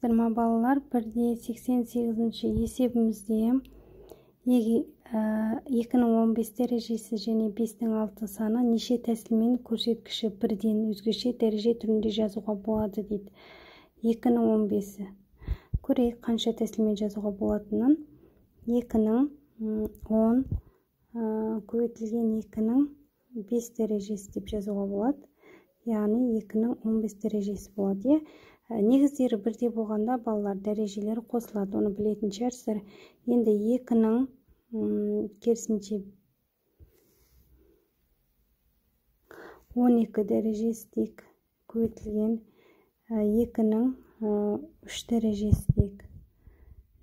Саламатсыздар ма, балалар? 1,88 есебімізде 2-ның 15 дәрежесі және 5-ның 6 саны неше тәсілмен көрсеткіші бірден өзгеше дәреже түрінде жазуға болады дейді. 2-ның 15-і. Көрейік, қанша тәсілмен жазуға болатынын. 2-ның 10 көбейтілген 2-ның 5 дәрежесі деп жазуға болады. Яғни 2-ның 15 дәрежесі болады, иә? Негіздері бірдей болғанда, балалар, дәрежелері қосылады, оны білетін шығарсыздар. Енді 2-ның, керісінше 12 дәрежесі дейік, көбейтілген 2-ның 3 дәрежесі дейік,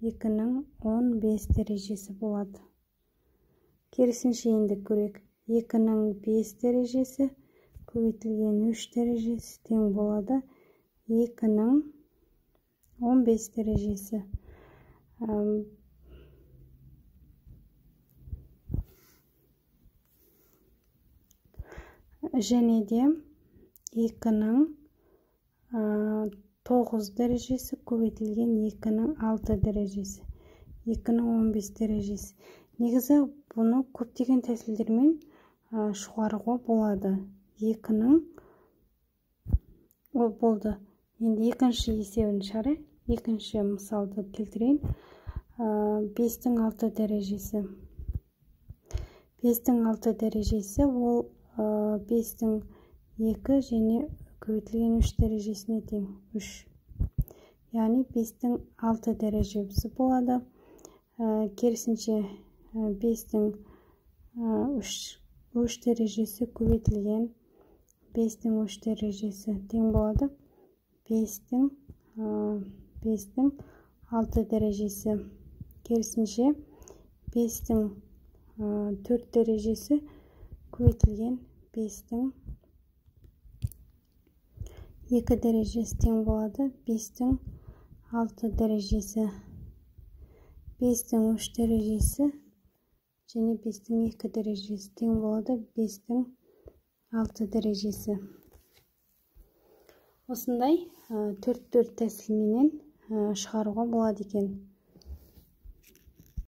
2-ның 15 дәрежесі болады. Керісінше енді көрейік, 2-ның 5 дәрежесі көбейтілген 3 дәрежесі тең болады 2-ның 15 дәрежесі. Және де 2-ның 9 дәрежесі көбейтілген 2-ның 6 дәрежесі, 2-ның 15 дәрежесі. Негізі бұны көптеген тәсілдермен шығаруға болады. 2-ның ол болды. Енді екінші есебін шығарайық. Екінші мысалды келтірейін. 5-ның 6 дәрежесі. 5-ның 6 дәрежесі ол, 5-ның 2 және көбейтілген 3 дәрежесіне тең 3. Яғни 5-ның 6 дәрежесі болады. Керісінше, 5-ның 3 дәрежесі көбейтілген 5-ның 3 дәрежесі тең болады 5-ның 6 дәрежесі. Керісінше 5-ның 4 дәрежесі көбейтілген 5-ның 2 дәрежесі тең болады 5-ның 6 дәрежесі. 5-ның 3 дәрежесі және 5-ның 2 дәрежесі тең болады 5-ның 6 дәрежесі. Осындай төрт-төрт тәсілменен шығаруға болады екен.